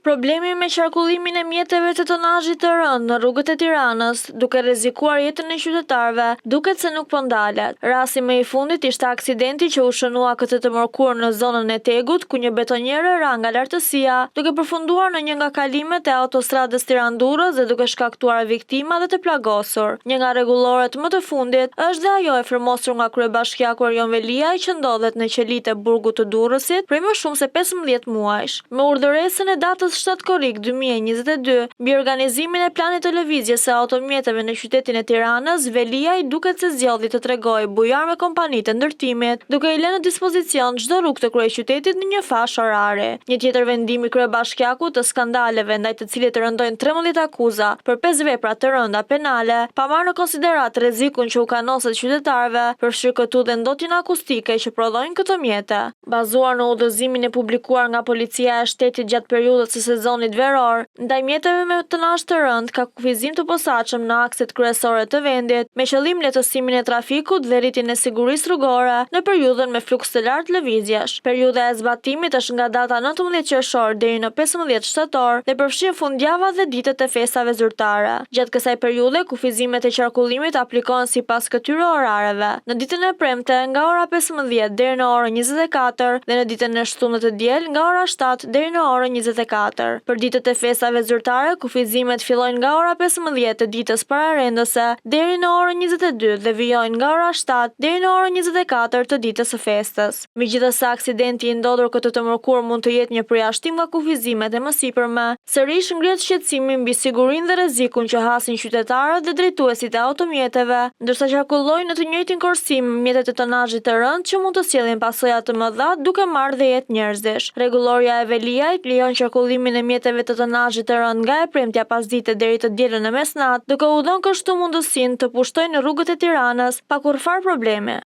Problemi me qarkullimin e mjeteve të tonazhit të rëndë në rrugët e Tiranës, duke rrezikuar jetën e qytetarëve, duket se nuk po ndalet. Rasti më i fundit ishte aksidenti që u shënua këtë të mërkurë në zonën e Tegut, ku një betoniere ra nga lartësia, duke përfunduar në një nga kalimet e autostradës Tiranë-Durrës dhe duke shkaktuar viktima dhe të plagosur. Një nga rregulloret më të fundit është dhe ajo e firmosur nga kryebashkiaku Erion Veliaj që ndodhet në qelitë e burgut të Durrësit prej më shumë se 15 muajsh. Me urdhëresën e datës 7 korrik 2022, mbi organizimin e planit të lëvizjes së automjeteve në qytetin e Tiranës, Veliaj duket se zgjodhi të tregohej bujar me kompanitë e ndërtimit, duke i lënë në dispozicion çdo rrugë të kryeqytetit në një fashë orari. Një tjetër vendim i kryebashkiakut të skandaleve, ndaj të cilit rëndojnë 13 akuza për 5 vepra të rënda penale, pa marrë në konsideratë rrezikun që u kanoset qytetarëve, përfshirë këtu dhe ndotjen akustike që prodhojnë këto mjete. Bazuar në udhëzimin e publikuar nga Policia e Shtetit gjatë periudhës së sezonit veror, ndaj mjeteve me tonazh të rëndë ka kufizim të posaçëm në akset kryesore të vendit, me qëllim lehtësimin e trafikut dhe rritjen e sigurisë rrugore në periudhën me fluks të lartë lëvizjesh. Periudha e zbatimit është nga data 19 qershor deri në 15 shtator dhe përfshin fundjavat dhe ditët e festave zyrtare. Gjatë kësaj periudhe, kufizimet e qarkullimit aplikohen sipas këtyre orareve, në ditën e premte nga ora 15 deri në orën 24 dhe në ditën e shtunë dhe të diel nga ora 7 deri në orën 24. Për ditët e festave zyrtare, kufizimet fillojnë nga ora 15 të ditës pararendëse deri në orën 22 dhe vijojnë nga ora 7 deri në orën 24 të ditës së festës. Megjithëse aksidenti i ndodhur këtë të mërkurë mund të jetë një përjashtim nga kufizimet e mësipërme, sërish ngrihet shqetësimi mbi sigurinë dhe rrezikun që hasin qytetarët dhe drejtuesit e automjeteve, ndërsa qarkullojnë në të njëjtin korsim me mjetet e tonazhit të rëndë që mund të sjellin pasoja të mëdha duke marrë dhe jetë njerëzish. Rregullorja e Veliajt lejon qarkullimin e mjeteve të tonazhit të rëndë nga e premtja pasdite deri të dielën në mesnatë, duke u dhënë kështu mundësinë të pushtojnë rrugët e Tiranës pa kurrfarë problemi.